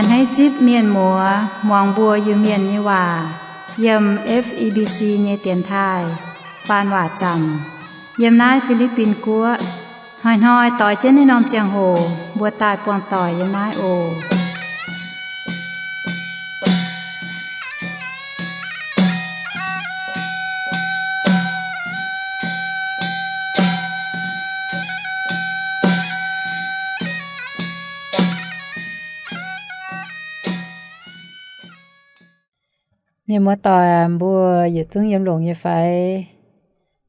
Hneiv zipv mienh muoz muangx mbuo Iu-Mienh nyei waac yiem F E B C nyei dienx taaih faan waac zanc yiem naaiv Fi^li^bin Guoqv. Hnoi-hnoi doix jienv naaiv norm ziangh hoc mbuo daaih buangh doic yiem naaiv oc. Mienh muoz-doic, mbuo yietc zungv yiem longx nyei fai?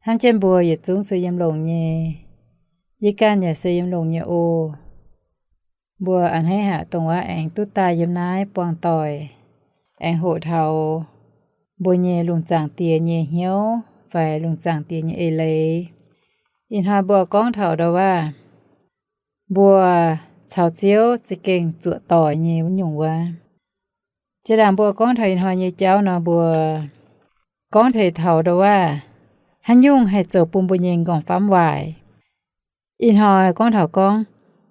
Hnamv jienv mbuo yietc zungv se yiem longx nyei. Yie ganh yaac se yiem longx nyei oc. Mbuo a'hneiv haic dongh wuov aengx duqv daaih yiem naaiv buangh doic, aengx hoqc taux mbuo nyei lungh zaangc Diex nyei hnyouv fai lungh zaangc Diex nyei eix leiz. Ih hnoi mbuo gorngv taux ndau wuov, mbuo caux Ziouv za'gengh zuoqc doic nyei wuov nyungc wuov. Jiex ndaangc mbuo gorngv taux ih hnoi nyei jauv nor, mbuo gorngv taux ndau wuov, haaix nyungc haih zoux bun mbuo nyei nqorngv-famv waaic. Ih hnoi gorngv taux gorngv,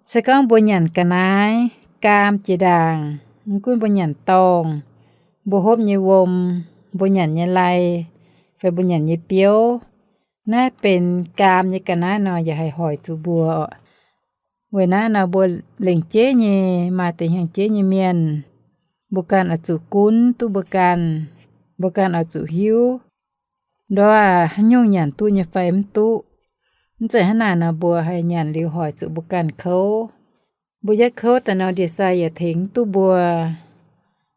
se gorngv mbuo nyanc ga'naaiv gaam jiex ndaangc, mv gunv mbuo nyanc dorngh, mbuo hopv nyei wuom, mbuo nyanc nyei lai, fai mbuo nyanc nyei biouv, naaiv benx gaam nyei ga'naaiv nor, yaac haih hoic zuqc mbuo oc. Weic naaiv nor mbuo lengc jeiv nyei maaih deix hnyangx-jeiv nyei mienh, mbuo ganh oix zuqc gunv duqv mbuo ganh, mbuo ganh oix zuqc hiuv, ndortv haaix nyungc nyanc duqv nyei fai mv duqv. Mv zeiz hnangv naaic nor mbuo haih nyanc liuz hoic zuqc mbuo ganh kouv. Mbuo yietv kouv daaih nor ndie-sai yaac tengx mv duqv mbuo.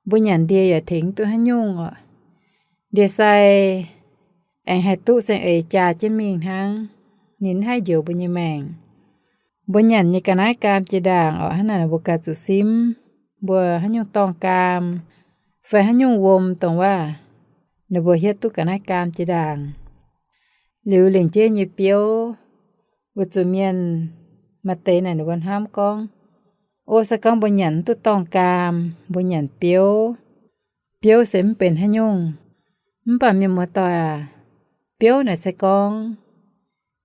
Mbuo nyanc ndie yaac tengx mv duqv haaix nyungc oc. Ndie-sai aengx haih duqv saeng-eix jaa jienv mingh hnangv. Ninh mv haih njoux mbuo nyei maengc. Mbuo nyanc nyei ga'naaiv gaam jiex ndaangc oc, hnangv naaic mbuo ganh zuqc simv mbuo haaix nyungc dorngh gaam, fai haaix nyungc wuom dongh waac, ninh mbuo hietv duqv ga'naaiv gaam jiex ndaangc. Liuz lengc jeiv nyei biouv, weic zuqc mienh maaih deix naaic ninh mbuo hnamv gorngv, o, se gorngv mbuo nyanc mv duqv dorngh gaam, mbuo nyanc biouv, biouv se mv benx haaix nyungc. Mv baac mienh muoz-doic aac, biouv naaic se gorngv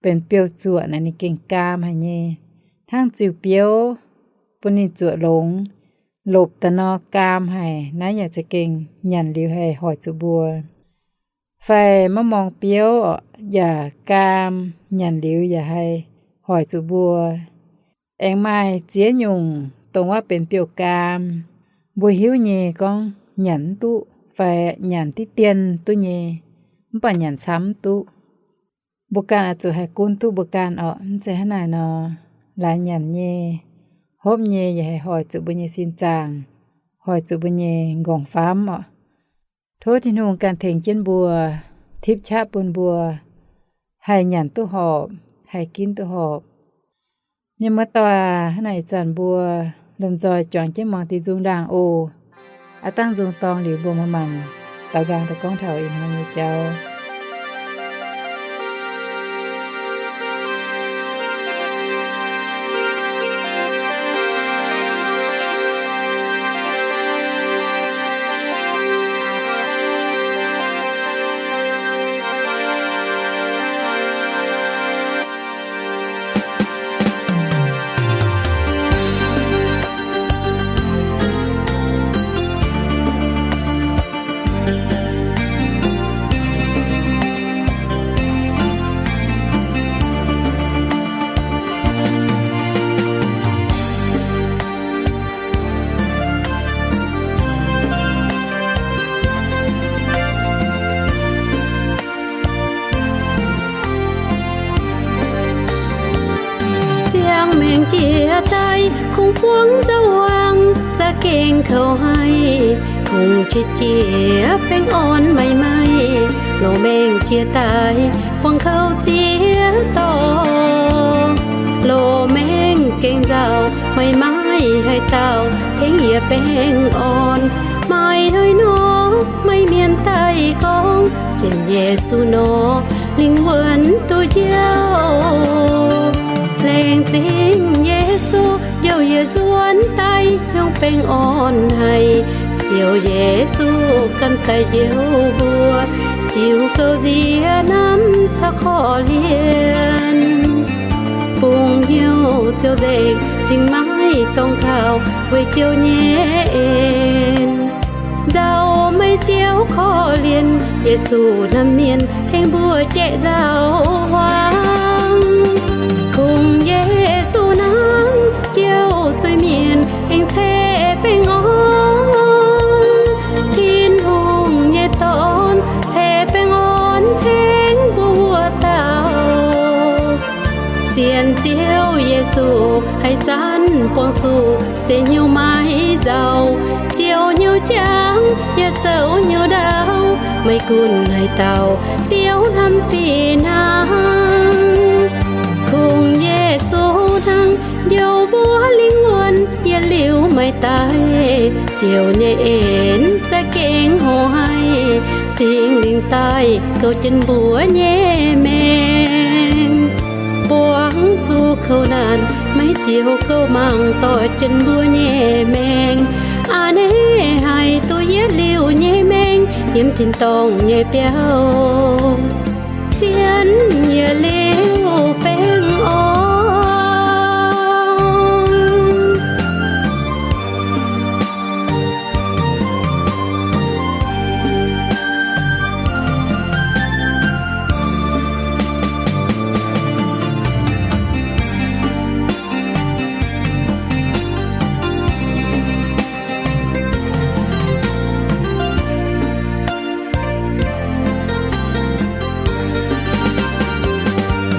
benx biouv-zuoqc naaic ninh gengh gaam haic nyei. Hnangv ziux biouv bun ninh zuoqc longx, lopc daaih nor gaam haic, naaiv yaac za'gengh nyanc liuz haih hoic zuqc mbuo. Fai maiv morng biouv yaac gaam, nyanc liuz yaac haih hoic zuqc mbuo. Aengx maaih ziex nyungc dongh waac benx biouv-gaam, mbuo hiuv nyei gorngv nyanc mv duqv fai nyanc diqv dien duqv nyei, mv baac nyanc camv mv duqv. Mbuo ganh oix zuqc haih gunv duqv mbuo ganh orqc. Mv zeiz hnangv naaic nor, laaix nyanc nyei, hopv nyei yaac haih hoic zuqc mbuo nyei sin zaangc, hoic zuqc mbuo nyei nqorngv-famv orqc. Tov Tin-Hungh ganh tengx jienv mbuo, tipv qaqv bun mbuo haih nyanc duqv horpc, haih ginv duqv horpc. Mienh muoz-doic aac, hnangv naaic ih zanc mbuo lomh nzoih juangc jienv muangx diuh nzung ndaangc oc. Aav dangh nzung dorngh liuz mbuo maaih maanc daaux nqaang daaih gorngv taux ih hnoi nyei jauv. Ziangh maengc jiex daaih, kungx buangv nzauh wangc, za'gengh kouv haic. Kungx qiex jiez baengh orn maiv maaih, loz-maengc jiex daaih, buangh kouv ziex dorngx. Loz-maengc gengh nzauh, maiv maaih haaix dauh tengx yie baengh orn. Maaih hnoi nor, maaih mienh daaih gorngv, sienx Yesu nor, lingh wuonh duqv njoux. Laengz zingh Yesu, njoux yie nzuonx daaih, hnyouv baengh orn haic. Ziouv Yesu ganh daaih njoux mbuo, ziux gouv nziex namv caux korv-lienh. Bungx hnyouv ziouc nzengc, cingx maiv dorngx kaux, weic Ziouv nyei Yesu hnamv mienh tengx mbuo jaiv nzauh huaang. Kungx Yesu hnangv jouh zuiz-mienh aengx ceix baengh orn. Tin-Hungh nyei Dorn ceix baengh orn tengx mbuo wuov dauh. Sienx Ziouv Yesu haaix zanc buangh zuqc se hnyouv maiv nzauh. Ziouc hnyouv jangx yaac zoux hnyouv ndau, maiv gunv haaix dauh Ziouv hnamv fih hnangv. Kungx Yesu hnangv jouh mbuo lingh wuonh yietc liuz maiv daic. Ziouv nyei en za'gengh hoqc haic, Singx Lingh daaih gouv jienv mbuo nyei maengc. Buangh zuqc kouv naanc, maiv ziouc gouv mangc dorh jienv mbuo nyei maengc. A'hneiv haic duqv yietc liuz nyei maengc yiem tin-dorngh nyei biauv, zien yietc liuz baengh orn.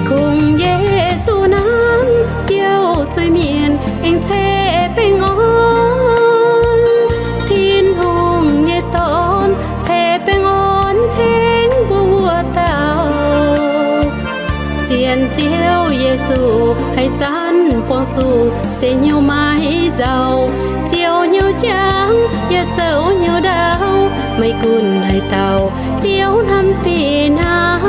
Kungx Yesu hnangv jouh zuiz-mienh aengx ceix baengh orn. Tin-Hungh nyei Dorn ceix baengh orn tengx mbuo wuov dauh. Sienx Ziouv Yesu haaix zanc buangh zuqc se hnyouv maiv nzauh. Ziouc hnyouv jangx yaac zoux hnyouv ndau, maiv gunv haaix dauh Ziouv hnamv fih hnangv.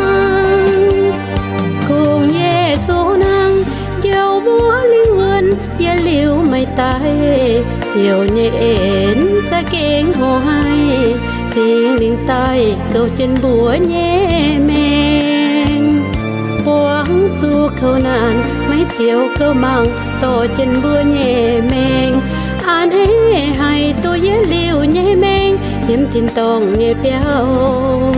Kungx Yesu hnangv jouh mbuo lingh wuonh yietc liuz maiv daic. Ziouv nyei en za'gengh hoqc haic, Singx Lingh daaih gouv jienv mbuo nyei maengc. Buangv zuqc kouv naanc, maiv ziouc gouv mangc dorh jienv mbuo nyei maengc. A'hneiv haic duqv yietc liuz nyei maengc yiem tin-dorngh nyei biauv,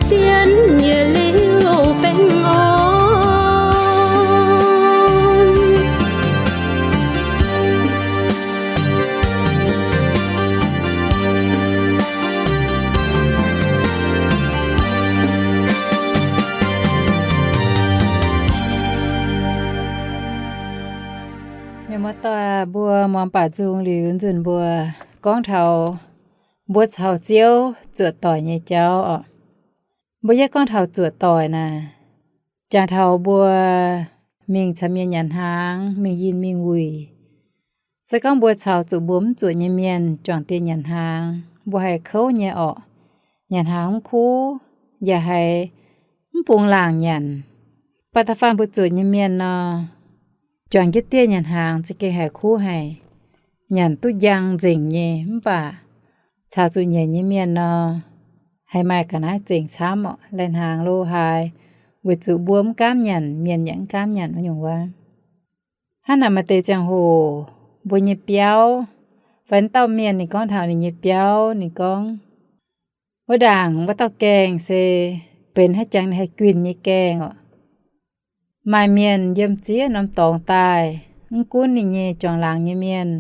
zien yietc liuz baengh orn. Mienh muoz-doic, mbuo muangx baac nzung liuz nzunc mbuo gorngv taux mbuo caux Ziouv zuoqc doic nyei jauv oc. Mbuo yie gorngv taux zuoqc doic naaic, jangx taux mbuo mingh caux mienh nyanc hnaangx, mingh yinh mingh wuic. Se gorngv mbuo caux zuqc mbuo mv zuoqc nyei mienh juangc dieh nyanc hnaangx, mbuo haih kouv nyei orqc. Nyanc hnaangx mv kuv, yaac haiz mv bungx laangc nyanc. Baac da'faanh mbuo zuoqc nyei mienh nor, juangc jienv dieh nyanc hnaangx za'gengh haiz kuv haic, nyanc duqv njang nzengc nyei. Mv baac caux zuqc nyanc nyei mienh nor, haiz maaih ga'naaiv zengc camv orqc. Lai-hnaangx lo haaix, weic zuqc mbuo mv gaamv nyanc, mienh yaac mv gaamv nyanc wuov nyungc wuov. Hnangv naaic maaih deix ziangh hoc mbuo nyei biauv fai dauh mienh ninh gorngv taux ninh nyei biauv, ninh gorngv, wuov ndaangc wuov dauh gaengh se benx haaix jangx ninh haih guinh nyei gaengh orqc. Maaih mienh yiem ziex norm dorngx daaih, mv gunv ninh nyei juangc laangz nyei mienh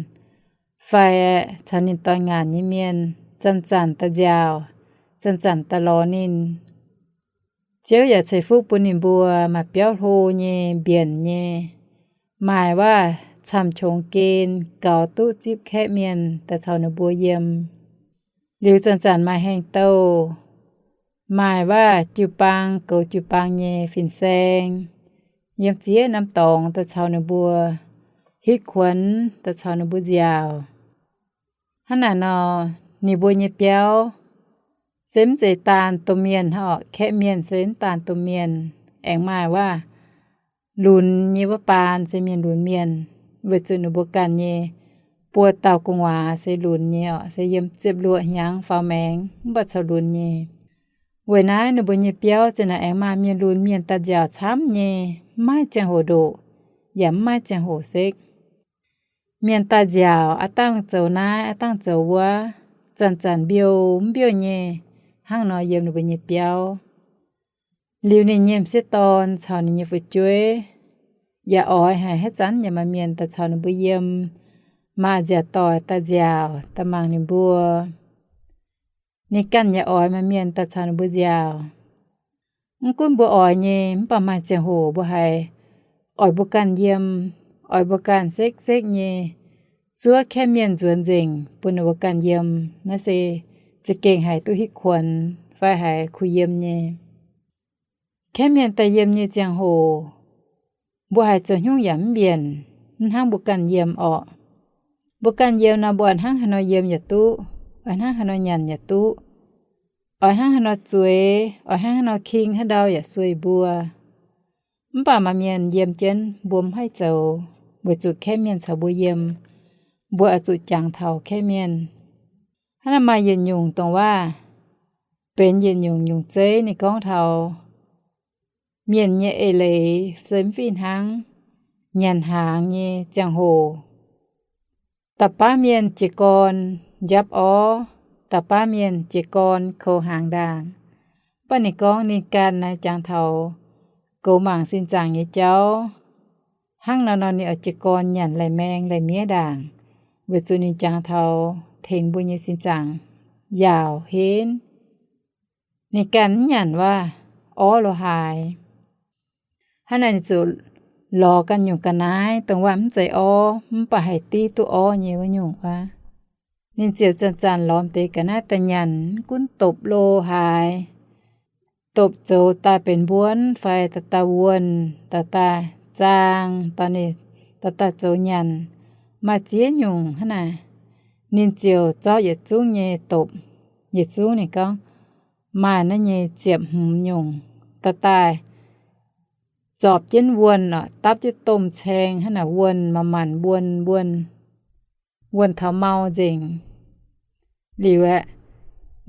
fai caux ninh doix ngaanc nyei mienh, zanc-zanc daaih nziaauc, zanc-zanc daaih lorz ninh. Ziouv yaac ceix fuqv bun ninh mbuo maaih biauv hlo nyei, mbienc nyei, maaih waac camv-qongx gen, gaux duqv zipv kaeqv mienh daaih caux ninh mbuo yiem. Liuz zanc-zanc maaih heng-douh, maaih waac jiu-baang goux jiu-baang nyei fin-saeng, yiem ziex norm dorngx daaih caux ninh mbuo hitv kuonx, daaih caux ninh mbuo nziaauc. Hnangv naaic nor, ninh mbuo nyei biauv se mv zeiz daanh domh mienh orqc. Kaeqv mienh se mv daanh domh mienh, aengx maaih waac lunx nyei wuov baan se mienh lunx mienh, weic zuqc ninh mbuo ganh nyei buo dauh gu'nguaaz se lunx nyei orqc, se yiem ziepc luoqc hnyangx faaux maengx mv baac corc lunx nyei. Weic naaiv ninh mbuo nyei biauv zinh naaic aengx maaih mienh lunx mienh daaih nziaauc camv nyei, mv maaih ziangh hoc ndoqc, yaac mv maaih ziangh hoc sekv. Mienh daaih nziaauc, aav dangh zoux naaiv, aav dangh zoux wuov, zanc-zanc mbiouh mv mbiouh nyei, hnangv nor yiem ninh mbuo nyei biauv. Liuz ninh nyei m'sieqv dorn caux ninh nyei fu'jueiv yaac oix haic, haaix zanc yaac maaih mienh daaih caux ninh mbuo yiem, maaih nziaauc doic daaih nziaauc daaih mangc ninh mbuo. Ninh ganh yaac oix maaih mienh daaih caux ninh mbuo nziaauc. Mv gunv mbuo oix nyei, mv baac maaih ziangh hoc mbuo haiz oix mbuo ganh yiem, oix mbuo ganh sekv-sekv nyei zuov kaeqv mienh nzuonx nzengc bun ninh mbuo ganh yiem. Naaiv se za'gengh haiz duqv hitv kuonx fai haiz kuh yiem nyei. Kaeqv mienh daaih yiem nyei ziangh hoc, mbuo haiz zoux haaix nyungc yaac mv mbienc, mv hnangv mbuo ganh yiem orqc. Mbuo ganh yiem nor, mbuo hnangv haaix nor yiem yaac duqv, oix hnangv haaix nor nyanc yaac duqv, oix hnangv haaix nor zueiz, oix hnangv haaix nor king haaix ndau yaac sueih mbuo. Mv baac maaih mienh yiem jienv mbuo mv haih zoux, weic zuqc kaeqv mienh caux mbuo yiem, mbuo oix zuqc jangx taux kaeqv mienh. Hnangv naaiv maaih yietc nyungc dongh waac benx yietc nyungc nyungc zeiv. Ninh gorngv taux mienh nyei eix leiz se mv fih hnangv. Nyanc hnaangx nyei ziangh hoc, da'baav mienh jiez gorn njapv orv, da'baav mienh jiez gorn koux hnaangx ndaangc. Mv baac ninh gorngv ninh ganh naaiv jangx taux goux mangc sin zaangc nyei jauv. Hnangv nor nor ninh oix jiez gorn nyanc lai-maeng lai-miev ndaangc, weic zuqc ninh jangx taux tengx mbuo nyei sin zaangc yaauc henv. Ninh ganh mv nyanc waac orv lo haaix. Hnangv naaic ninh ziouc lorz ganh nyungc ga'naaiv dongh waac mv zeiz orv, mv baac haih div duqv orv nyei wuov nyungc waac. Ninh ziouc zanc-zanc lorz deix ga'naaiv daaih nyanc, mv gunv dopc lo haaix, dopc zoux daaih benx mbuonv fai dauh dauh wuonh, dauh dauh zaang, dauh ninh dauh dauh zoux nyanc, maaih ziex nyungc hnangv naaic. Ninh ziouc zorqv yietc zungv nyei dopc, yietc zungv ninh gorngv maaih naaiv nyei ziepc hmz nyungc, dauh dauh zorpc jienv wuonh oc, dapv jienv domh caeng hnangv naaic wuonh, manc-manc wuonh, wuonh, wuonh taux mau nzengc. Liuz aeqv,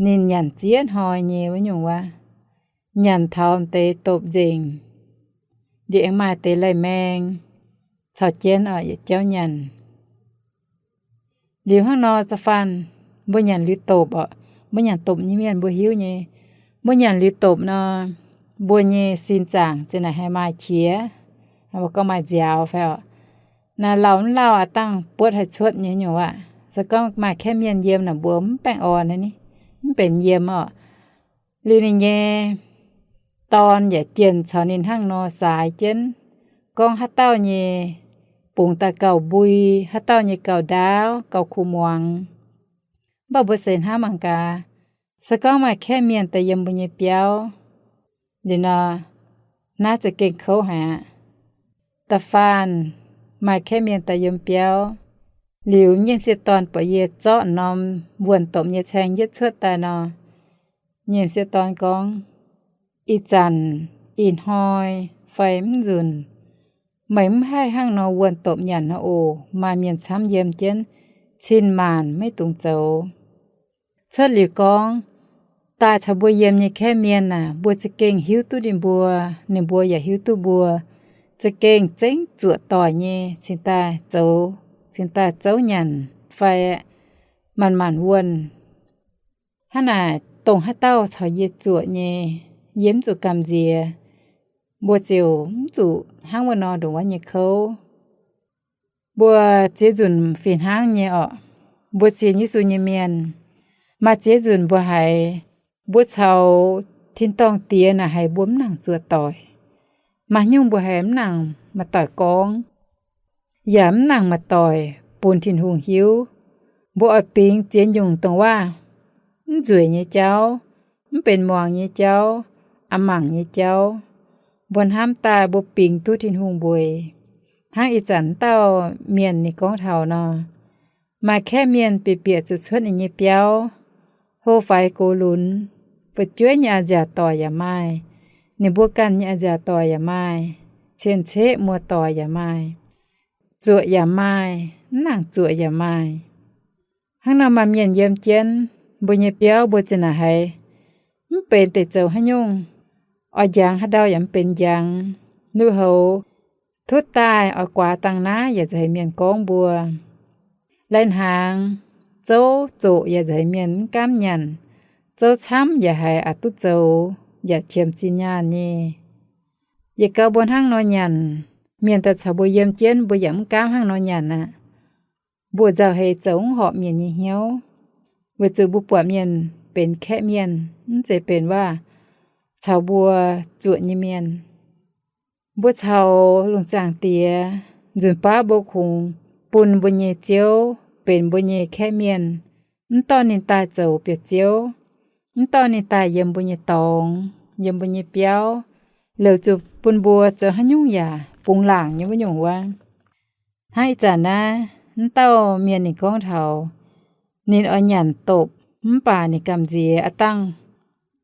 ninh nyanc ziex hnoi nyei wuov nyungc waac, nyanc taux m'deix dopc nzengc, liuz aengx maaih deix lai-maeng caux jienv oc yietc jauv nyanc. Liuz hnangv nor da'faanh mbuo nyanc liuz dopc oc, mbuo nyanc dopc nyei mienh mbuo hiuv nyei. Mbuo nyanc liuz dopc nor, mbuo nyei sin zaangc za'naaic haih maaih qiex, mbuo gorngv maaih nziaaux fai oc. Naaiv lauh mv lauh aav dangh buotv haih cuotv nyei nyungc waac. Se gorngv maaih kaeqv mienh yiem naaic mbuo mv baengh orn ni, mv benx yiem oc. Liuz ninh nyei dorn yaac jienh caux ninh hnangv nor saaix jienv, gorngv haaix dauh nyei bungx daaih gauh mbui, haaix dauh nyei gauh ndaauv, gauh kuh muangx. Mv baac mbuo seix hnamv mangc gaax, se gorngv maaih kaeqv mienh daaih yiem mbuo nyei biauv, liuz nor, naaiv za'gengh kouv haic aqv. Da'faanh maaih kaeqv mienh daaih yiem biauv, liuz nyei m'sieqv dorn buatc yie zorqv norm wuonh dopc nyei caeng yietv cuotv daaih nor, nyei m'sieqv dorn gorngv, ih zanc, ih hnoi, fai mv nzunc, meih mv haih hnangv nor wuonh dopc nyanc nor oc. Maaih mienh camv yiem jienv, cin-maanc maiv dungx zoux. Cuotv liuz gorngv, daaih caux mbuo yiem nyei kaeqv mienh aah, mbuo za'gengh hiuv duqv ninh mbuo, ninh mbuo yaac hiuv duqv mbuo, za'gengh zengv zuoqc doic nyei cingx daaih zoux, cingx daaih zouv nyanc fai manc-manc wuonh. Hnangv naaic, dongh haaix dauh caux yie zuoqc nyei, yie mv zuqc gamh nziex. Mbuo ziouc mv zuqc hnangv wuov nor ndongc wuov nyei kouv. Mbuo ziex nzunc fih hnangv nyei orqc. Mbuo sienx Yesu nyei mienh, maaih ziex nzunc mbuo haiz, mbuo caux tin-dorngh Diex naaic haiz mbuo mv nangc zuoqc doic. Maaih nyungc mbuo haiz mv nangc maaih doic gorngv, yaac mv nangc maaih doic bun Tin-Hungh hiuv. Mbuo oix bingx ziex nyungc dongh waac mv nzueic nyei jauv, mv benx muangx nyei jauv, a'mangc nyei jauv. Mbuo hnamv daaih mbuo bingx duqv Tin-Hungh mbueix. Hnangv ih zanc dauh mienh ninh gorngv taux nor, maaih kaeqv mienh bieqc bieqc zuqc cuotv ninh nyei biauv, hlo faix gox lunx, fu'jueiv nyei a'nziaauc doic yaac maaih, ninh mbuo ganh nyei a'nziaauc doic yaac maaih, cien-ceqv muoz-doic yaac maaih, zuoqc yaac maaih, mv nangc zuoqc yaac maaih. Hnangv nor maaih mienh yiem jienv mbuo nyei biauv, mbuo zinh naaic haiz mv benx deix zoux haaix nyungc. Oix njangx haaix ndau yaac mv benx njangx. Luv houx tutv daaih oix guaax dangh naaiv yaac nzengc haiz mienh gorngv mbuo. Lai-hnaangx zouv zoqc yaac nzengc haiz mienh mv gaamv nyanc. Zouv camv yaac haiz aqc duqv zoux, yaac qiemx zinh nyaanh nyei. Yietc gau mbuo hnangv nor nyanc, mienh daaih caux mbuo yiem jienv, mbuo yaac mv gaamv hnangv nor nyanc aqv. Mbuo nzauh heix zoux mv horpc mienh nyei hnyouv, weic zuqc mbuo buatc mienh benx kaeqv mienh, mv zeiz benx waac caux mbuo zuotc nyei mienh. Mbuo caux lungh zaangc Diex nzunc baav mbuo kungx bun mbuo nyei ziouv benx mbuo nyei kaeqv mienh, mv dorh ninh daaih zoux biauv-ziouv, mv dorh ninh daaih yiem mbuo nyei dorngx, yiem mbuo nyei biauv, liouc zuqc bun mbuo zoux haaix nyungc yaac bungx laangc nyei wuov nyungc wuov. Hnangv ih zanc naaiv, mv dauh mienh ninh gorngv taux ninh oix nyanc dopc, mv baac ninh gamh nziex aav dangh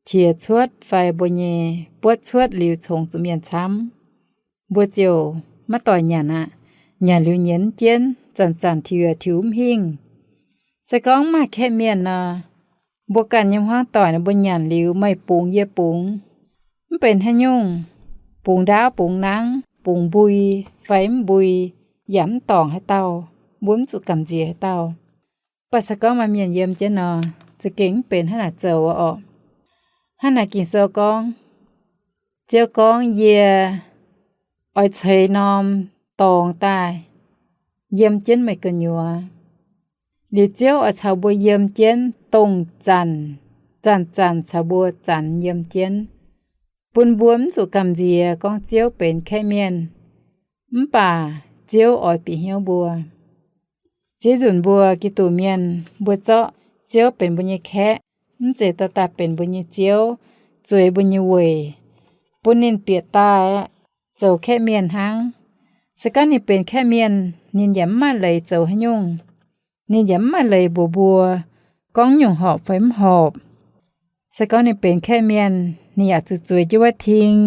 qiex cuotv fai mbuo nyei buotv cuotv liuz congx zuqc mienh camv, mbuo ziouc maiv doic nyanc aqv. Nyanc liuz nyienz jienv, zanc-zanc tiux yaac tiux mv hingh. Se gorngv maaih kaeqv mienh nor, mbuo ganh nyei hmuangv doic nor, mbuo nyanc liuz meih bungx yie bungx, mv benx haaix nyungc, bungx ndaauv bungx nangv, bungx mbui fai mv mbui, yaac mv dorngc haaix dauh, mbuo mv zuqc gamh nziex haaix dauh. Mv baac se gorngv maaih mienh yiem jienv nor, za'gengh mv benx hnangv naaic zoux orqc. Hnangv naaic Ging-Sou gorngv, Ziouv gorngv, Yie oix ceix norm dorngx daaih yiem jienv meih gu'nyuoz. Liuz Ziouv oix caux mbuo yiem jienv dongh zanc, zanc-zanc caux mbuo zanc yiem jienv, bun mbuo mv zuqc gamh nziex gorngv Ziouv benx kaeqv mienh, mv baac Ziouv oix bieqc hnyouv mbuo. Ziex nzunc mbuo Giduc mienh, mbuo zorqv Ziouv benx mbuo nyei kaeqv, mv zeiz dorh daaih benx mbuo nyei ziouv, zueiz mbuo nyei weic, bun ninh bieqc daaih zoux kaeqv mienh hnangv. Se gorngv ninh benx kaeqv mienh, ninh yaac mv maaih leiz zoux haaix nyungc. Ninh yaac mv maaih leiz mbuox mbuo gorngv nyungc horpc fai mv horpc. Se gorngv ninh benx kaeqv mienh, ninh yaac zuqc zueiz jienv wuov ting,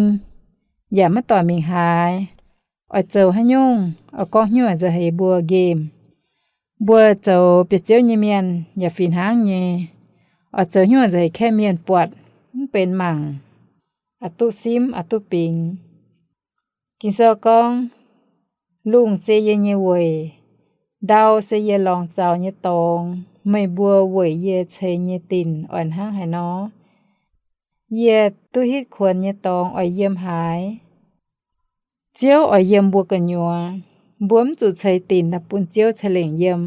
yaac maiv doic mingh haaix. Oix zoux haaix nyungc, oix gorngv hnyouv nzauh heix mbuo nqemh. Mbuo zoux biauv-ziouv nyei mienh yaac fih hnangv nyei. Oix zoux hnyouv nzauh heix kaeqv mienh buatc mv benx mangc, aqc duqv simv, aqc duqv bingx. Ging-Sou gorngv, Lungh se yie nyei weic, ndau se yie lorngx zaux nyei dorngx. Meih mbuo weic yie ceix nyei dinc oix hnangv haaix nor? Yie duqv hitv kuonx nyei dorngx oix yiem haaix? Ziouv oix yiem mbuo gu'nyuoz. Mbuo mv zuqc ceix dinc daaih bun Ziouv ceix lengc yiem.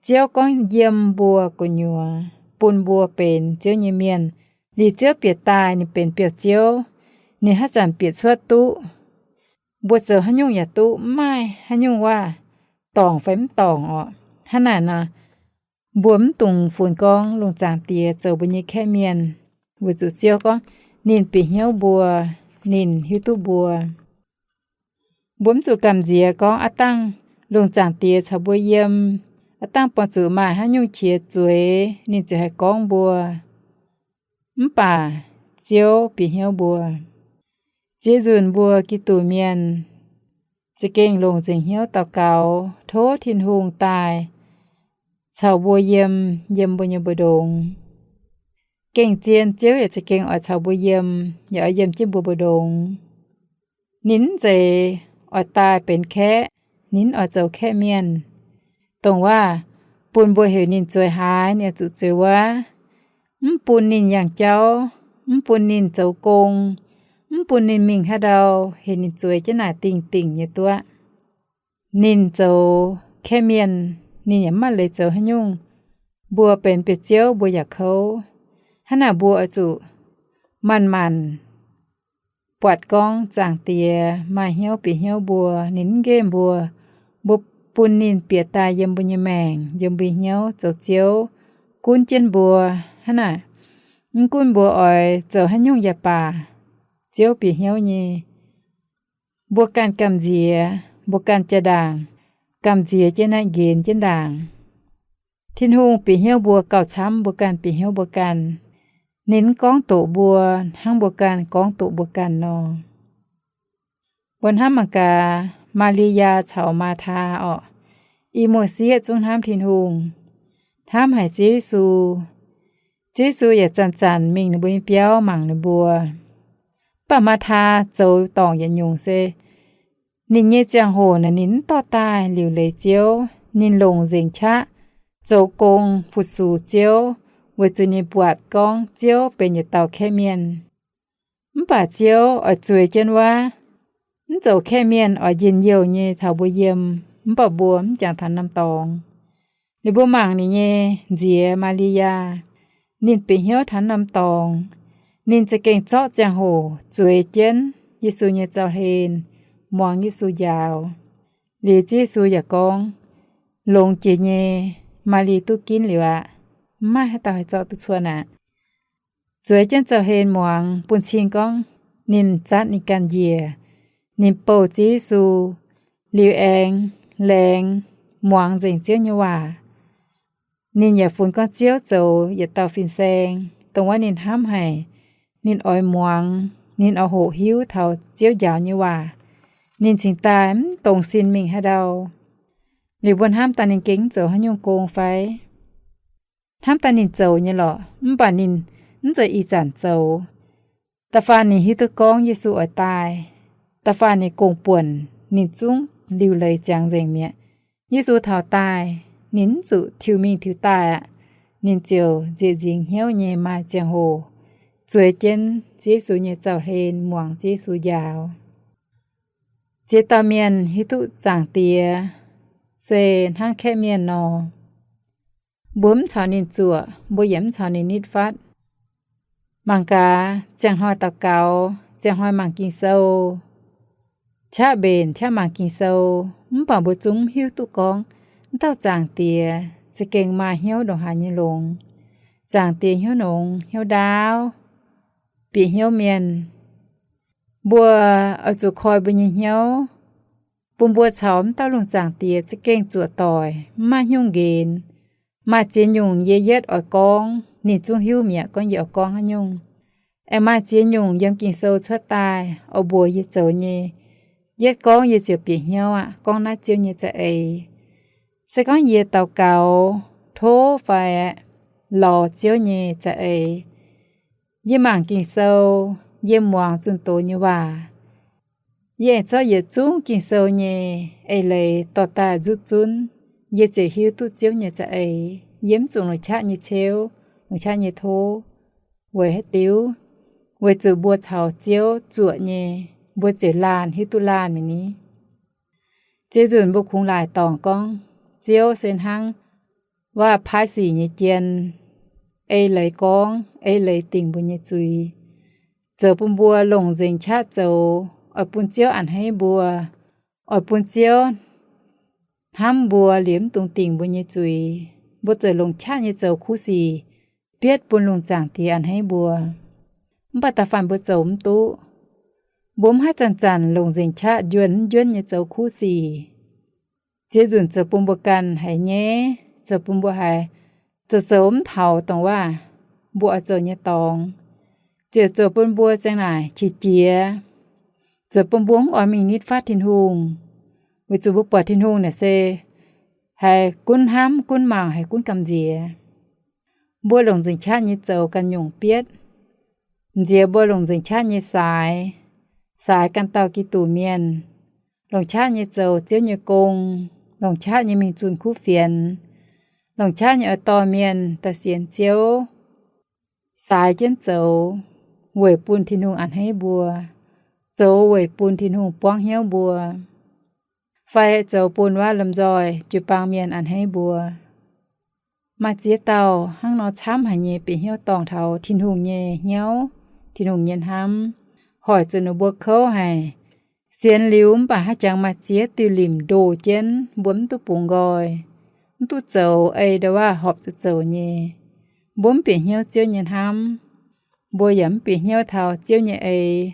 Ziouv gorngv yiem mbuo gu'nyuoz, bun mbuo benx Ziouv nyei mienh. Liuz Ziouv bieqc daaih, ninh benx biauv-ziouv, ninh haaix zanc bieqc cuotv duqv, mbuo zoux haaix nyungc yaac duqv, mv maaih haaix nyungc waac dorngc fai mv dorngc orqc. Hnangv naaic nor, mbuo mv dungx funx gorngv lungh zaangc Diex zoux mbuo nyei kaeqv mienh, weic zuqc Ziouv gorngv ninh bieqc hnyouv mbuo, ninh hiuv duqv mbuo. Mbuo mv zuqc gamh nziex gorngv aav dangh lungh zaangc Diex caux mbuo yiem, aav dangh buangh zuqc maaih haaix nyungc qiex zueiz, ninh ziouc haih gorngv mbuo. Mv baac Ziouv bieqc hnyouv mbuo. Ziex nzunc mbuo Giduc mienh za'gengh longc nzengc hnyouv daux gaux, tov Tin-Hungh daaih caux mbuo yiem, yiem mbuo nyei mbu'ndongx. Gengh zien Ziouv yaac za'gengh oix caux mbuo yiem, yaac oix yiem jienv mbuo mbu'ndongx. Ninh mv zeiz oix daaih benx kaeqv, ninh mv oix zoux kaeqv mienh. Dongh waac bun mbuo heuc ninh zueiz haaix, ninh oix zuqc zueiz wuov. Mv bun ninh yangh jauv, mv bun ninh zoux gong, mv bun ninh mingh haaix ndau, heuc ninh zueiz jienv naaic dingh dingc nyei duqv. Ninh zoux kaeqv mienh, ninh yaac mv maaih leiz zoux haaix nyungc. Mbuo benx biauv-ziouv, mbuo yaac kouv. Hnangv naaic mbuo oix zuqc manc-manc buatc gorngv Zaangc Diex maaih hnyouv bieqc hnyouv mbuo, ninh mv nqemh mbuo. Mbuo bun ninh bieqc daaih yiem mbuo nyei maengc, yiem mbuo hnyouv zoux Ziouv, gunv jienv mbuo. Hnangv naaic, mv gunv mbuo oix zoux haaix nyungc yaac baac, Ziouv bieqc hnyouv nyei. Mbuo ganh gamh nziex, mbuo ganh jaa-ndaangc, gamh nziex jienv naaiv nqenx jienv ndaangc. Tin-Hungh bieqc hnyouv mbuo gauh camv mbuo ganh bieqc hnyouv mbuo ganh. Ninh mv gorngv doqc mbuo hnangv mbuo ganh gorngv doqc mbuo ganh nor. Mbuo hnamv mangc gaax, Maa^li^yaa caux Maa^taa orqc, i muoz sieqv zungv hnamv Tin-Hungh, hnamv haic Ziouv Yesu. Ziouv Yesu yaac zanc-zanc mingh ninh mbuo nyei biauv mangc ninh mbuo. Mv baac Maa^taa zoux dorngc yietc nyungc se ninh nyei ziangh hoc naaic ninh mv dorh daaih liuc leiz Ziouv. Ninh longc nzengc qaqv zoux gong fu-sux Ziouv, weic zuqc ninh buatc gorngv Ziouv benx yietc dauh kaeqv mienh. Mv baac Ziouv oix zueiz jienv wuov, mv zoux kaeqv mienh oix njien-youh nyei caux mbuo yiem, mv baac mbuo mv jangx taux norm dorngx. Liuz mbuo mangc ninh nyei nziex, Maa^li^yaa, ninh bieqc hnyouv taux norm dorngx, ninh za'gengh zorqv ziangh hoc zueiz jienv Yesu nyei zaux-hlen, muangx Yesu njaaux. Liuz Ziouv Yesu yaac gorngv, Longx jiex nyei, Maa^li duqv ginv liuz aqv. Mv maaih haaix dauh haih zorqv duqv cuotv aqv. Zueiz jienv zaux-hlen muangx bun cing gorngv ninh zatv ninh ganh njiec, ninh bouh Ziouv Yesu, liuz aengx laengz muangx nzengc Ziouv nyei waac. Ninh yaac funx gorngv Ziouv zoux yietc dauh fin-saeng, dongh wuov ninh hnamv haic, ninh oix muangx, ninh oix hoqc hiuv taux Ziouv njaaux nyei waac. Ninh cingx daaih mv dongz sin mingh haaix ndau. Liuz mbuo hnamv daaih ninh gengh mv zoux haaix nyungc gong fai? Hnamv daaih ninh zoux nyei lorqc, mv baac ninh mv zeiz ih zanc zoux. Da'faanh ninh hiuv duqv gorngv Yesu oix daaih, da'faanh ninh gong-buonc ninh zungv liuc leiz ziangx nzengc mi'aqv. Yesu taux daaih, ninh mv zuqc tiux mingh tiux daaih aqv. Ninh ziouc nzieqc nzingx hnyouv nyei maaih ziangh hoc zueiz jienv Ziouv Yesu nyei zaux-hlen muangx Ziouv Yesu njaaux. Ziex dauh mienh hiuv duqv Zaangc Diex se hnangv kaeqv mienh nor. Mbuo mv caux ninh zuoqc, mbuo yaac mv caux ninh nitv fatv. Mangc gaax, ziangh hnoi daux gaux, ziangh hnoi mangc Ging-Sou, qaqv mbenc qaqv mangc Ging-Sou, mv baac mbuo zungv mv hiuv duqv gorngv, mv dauh Zaangc Diex za'gengh maaih hnyouv ndongc haaix nyei longx. Zaangc Diex hnyouv nongx, hnyouv ndaauv, bieqc hnyouv mienh. Mbuo oix zuqc koi mbuo nyei hnyouv, bun mbuo caux mv dauh lungh Zaangc Diex za'gengh zuoqc doic, mv maaih hnyouv nqenx. Maaih ziex nyungc yie yietv oix gorngv, ninh zungv hiuv mi'aqv gorngv yie oix gorngv haaix nyungc. Aengx maaih ziex nyungc yiem Ging-Sou cuotv daaih oix mbuox yie zoux nyei. Yietv gorngv yie ziouc bieqc hnyouv aqv, gorngv naaiv Ziouv nyei za'eix. Se gorngv yie daux gaux, tov fai lorz Ziouv nyei za'eix, yie mangc Ging-Sou, yie muangx zunh doz nyei waac, yie aengx zorqv yietc zungv Ging-Sou nyei eix leiz dorh daaih nzutv zunv, yie ziouc hiuv duqv Ziouv nyei za'eix. Yie mv zuqc longc qaqv nyei ceuv, longc qaqv nyei tov. Weic haaix diuc? Weic zuqc mbuo caux Ziouv zuoqc nyei, mbuo ziouc laanh hiuv duqv laanh mi'aqv ni. Ziex nzunc mbuo kungx laaic dorngc gorngv, Ziouv se hnangv waac-paaiv sic nyei jien, ei leiz gorngv, ei leiz dingc mbuo nyei zuiz, zoux bun mbuo longc nzengc qaqv zoux, oix bun Ziouv a'hneiv mbuo, oix bun Ziouv hnamv mbuo liuz mv dungx dingc mbuo nyei zuiz. Mbuo ziouc longc qaqv nyei zoux kuv sic bietv bun lungh zaangc Diex a'hneiv mbuo. Mv baac da'faanh mbuo zoux mv duqv. Mbuo mv haih zanc-zanc longc nzengc qaqv njuonv mv njuonv nyei zoux kuv sic. Ziex nzunc zoux bun mbuo ganh haiz nyaiv, zoux bun mbuo haiz zoux zoux mv taux dongh waac mbuo oix zoux nyei dorngx, ziouc zoux bun mbuo ziang naaic qiex jiez, zoux bun mbuo mv oix mingh nitv fatv Tin-Hungh, weic zuqc mbuo buatc Tin-Hungh naaic se haiz gunv hnamv, gunv mangc, haiz gunv gamh nziex. Mbuo longc nzengc qaqv nyei zoux ganh nyungc bietv. Nziex mbuo longc nzengc qaqv nyei saaix, saaix ganh dauh Giduc mienh, longc qaqv nyei zoux Ziouv nyei gong, longc qaqv nyei mingh zunh kuv fienx, longc qaqv nyei oix dorh mienh daaih sienx Ziouv, saaix jienv zoux, weic bun Tin-Hungh a'hneiv mbuo, zoux weic bun Tin-Hungh buangv hnyouv mbuo, fai zoux bun waac lomh nzoih jiu-baang mienh a'hneiv mbuo. Maaih ziex dauh hnangv nor camv haic nyei bieqc hnyouv dorngc taux Tin-Hungh nyei hnyouv, Tin-Hungh nyei hnamv, hoic zuqc ninh mbuo kouv haic. Sienx liuz mv baac haaix jangx maaih ziex diuh limc ndoh jienv mbuo mv duqv bungx nqoi, mv duqv zoux ei ndau waac horpc zuqc zoux nyei. Mbuo mv bieqc hnyouv Ziouv nyei hnamv, mbuo yaac mv bieqc hnyouv taux Ziouv nyei eix,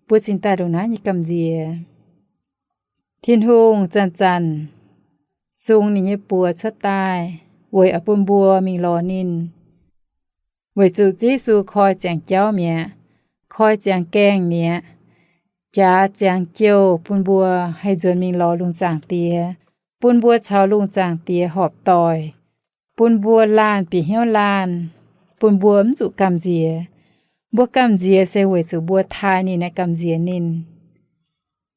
mbuo cingx daaih ndongc naaiv nyei gamh nziex. Tin-Hungh zanc-zanc sung ninh nyei buoz cuotv daaih weic oix bun mbuo mingh lorz ninh. Weic zuqc Ziouv Yesu koi ziangx jauv mi'aqv, koi ziangx gaengh mi'aqv, jaax ziangx jouh bun mbuo haih nzuonx mingh lorz lungh zaangc Diex, bun mbuo caux lungh zaangc Diex horpc doic, bun mbuo laanh bieqc hnyouv laanh, bun mbuo mv zuqc gamh nziex. Mbuo gamh nziex se weic zuqc mbuo taaih ninh, naaiv gamh nziex ninh,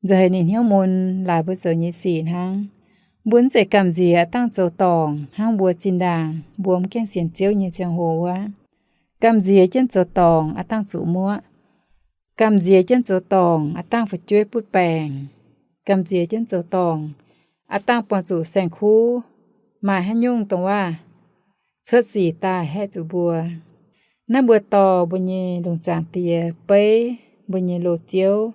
nzauh heix ninh hnyouv mun laaix mbuo zoux nyei sic hnangv. Mbuo mv zeiz gamh nziex aav dangh zoux dorngc hnangv mbuo zinh ndaangc mbuo mv gaengh sienx Ziouv nyei ziangh hoc wuov. Gamh nziex jienv zoux dorngc aav dangh zuqc muoqv. Gamh nziex jienv zoux dorngc aav dangh fu'jueiv butv baengc. Gamh nziex jienv zoux dorngc aav dangh buangh zuqc saeng-kuv, maaih haaix nyungc dongh waac cuotv sic daaih haeqv zuqc mbuo. Naaiv mbuo dorh mbuo nyei lungh zaangc Diex, beiv mbuo nyei loz-ziouv,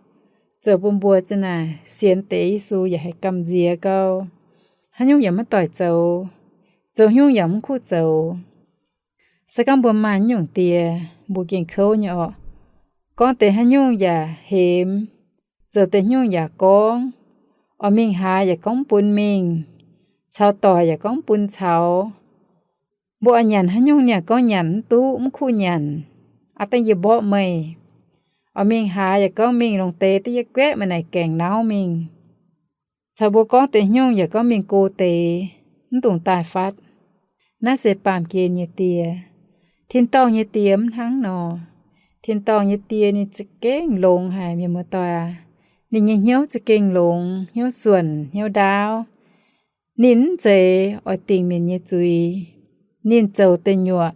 zoux bun mbuo za'naaic sienx deix Yesu yaac haih gamh nziex gau. Haaix nyungc yaac maiv doic zoux, zoux nyungc yaac mv kuv zoux. Se gorngv mbuo maaih nyungc diex, mbuo gengh kouv nyei orqc. Gorngv deix haaix nyungc yaac hemx, zoux deix nyungc yaac gorngv, oix mingh haaix yaac gorngv mv bun mingh, caux doic yaac gorngv mv bun caux. Mbuo oix nyanc haaix nyungc ninh gorngv nyanc mv duqv, mv kuv nyanc, aav dangh yie mborqv meih. Oix mingh haaix yaac gorngv mingh, longc deix da'yietv guaeqv maaih naaic gaengh nauv mingh. Caux mbuo gorngv deix nyungc yaac gorngv mingh go deix, mv dungx daaih fatv. Naaiv se baamh gen nyei die. Tin-dorngh nyei die mv hnangv nor. Tin-dorngh nyei die ninh za'gengh longx haic, mienh muoz-doic aac. Ninh nyei hnyouv za'gengh longx, hnyouv suonc, hnyouv ndaauv. Ninh mv zeiz oix dingc mienh nyei zuiz. Ninh zoux deic nyuoqc,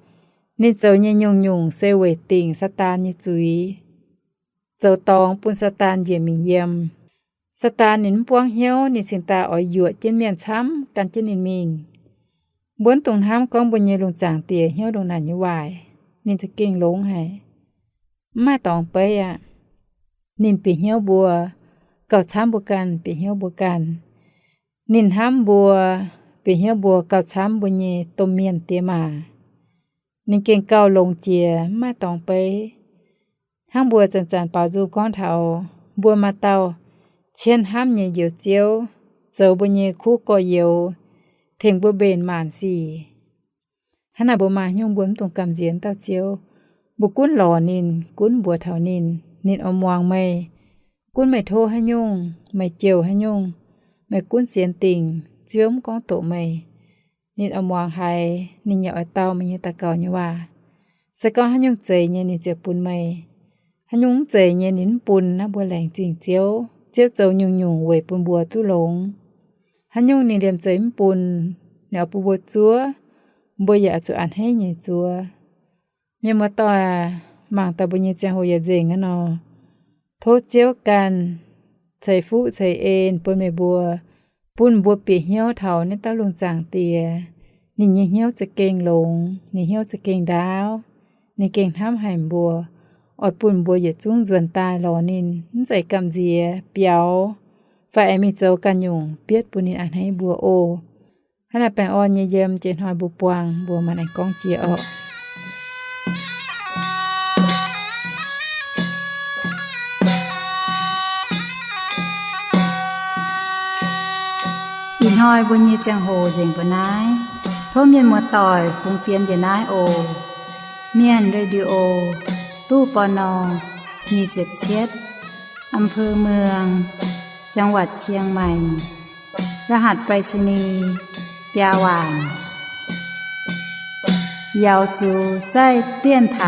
ninh zoux nyei nyungc-nyungc se weic dingc Saadaan nyei zuiz, zoux dorngx bun Saadaan njiec mingh yiem. Saadaan ninh mv buangv hnyouv, ninh cingx daaih oix yuoqc jienv mienh camv gan jienv ninh mingh. Mbuo mv dungx hnamv gorngv mbuo nyei lungh zaangc Diex hnyouv ndongc naaic nyei waaic. Ninh za'gengh longx haic. Mv maaih dorngx beiv aqv. Ninh bieqc hnyouv mbuo gauh camv mbuo ganh bieqc hnyouv mbuo ganh. Ninh hnamv mbuo, bieqc hnyouv mbuo gauh camv mbuo nyei domh mienh diex maac. Ninh gengh gauh longx jiex, mv maaih dorngx beiv. Hnangv mbuo zanc-zanc baaux nzung gorngv taux, mbuo maaih dauh cien hnamv nyei Njoux Ziouv zoux mbuo nyei kuv gorx-youz, tengx mbuo mbenc maanc sic. Hnangv naaic mbuo maaih nyungc mbuo mv dungx gamh nziex dauh Ziouv. Mbuo gunv lorz ninh, gunv mbuox taux ninh, ninh oix muangx meih. Gunv meih tov haaix nyungc, meih jouh haaix nyungc, meih gunv sienx dingc, Ziouv mv gorngv doqc meih. Ninh oix muangx haiz, ninh yaac oix dau meih nyei daux gaux nyei waac. Se gorngv haaix nyungc zeiz nyei ninh ziouc bun meih. Haaix nyungc mv zeiz nyei ninh mv bun. Naaiv mbuo laengz zingh Ziouv. Ziouv zoux nyungc-nyungc weic bun mbuo duqv longx. Haaix nyungc ninh liemh zeih mv bun, ninh oix bun mbuo zuov, mbuo yaac oix zuqc a'hneiv nyei zuov. Mienh muoz-doic aac, mangc daaih mbuo nyei ziangh hoc yaac nzengc aqv nor. Tov Ziouv ganh ceix fuqv ceix en bun meih mbuo, bun mbuo bieqc hnyouv taux naaiv dauh lungh zaangc Diex. Ninh nyei hnyouv za'gengh longx, ninh hnyouv za'gengh ndaauv, ninh gengh hnamv haic mbuo, oix bun mbuo yietc zungv nzuonx daaih lorz ninh, mv zeiz gamh nziex biaux, fai aengx mingh zoux ganh nyungc, bietv bun ninh a'hneiv mbuo oc. Hnangv naaic baengh orn nyei yiem jiex hnoi mbuo buangh mbuo maanc aengx gorngv jiex orqc. Ih hnoi mbuo nyei ziangh hoc nzengc mbuo naaiv. Tov mienh muoz-doic fungx fienx njiec naaiv oc. Mienh Radio, ตู้ ปณ. nyic ziepc cietv, อำเภอเมือง จังหวัดเชียงใหม่ รหัสไปรษณีย์ biaa waanc. 瑶族在电台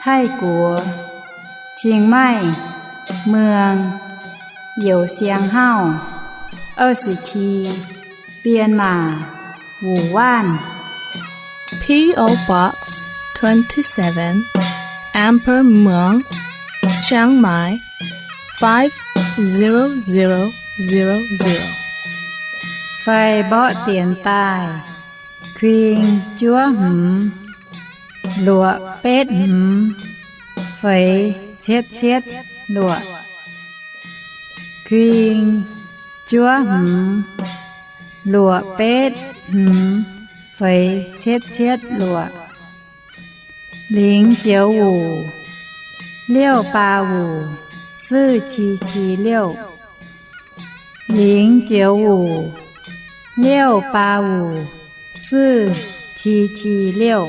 Taiv-Guoqv เชียงใหม่ เมือง Youz Siang Hauv 二十七 Bienh Maac Wuc Waanv. P O Box twenty-seven, Amber Muang, Chiang Mai, five zero zero zero zero. Fai mborqv dienx daaih, kuing juov hmz, luoqc betv hmz, feix cietv cietv luoqc. Kuing juov hmz, luoqc betv hmz, feix cietv cietv luoqc. 零九五 六八五 四七七六. 零九五 六八五 四七七六.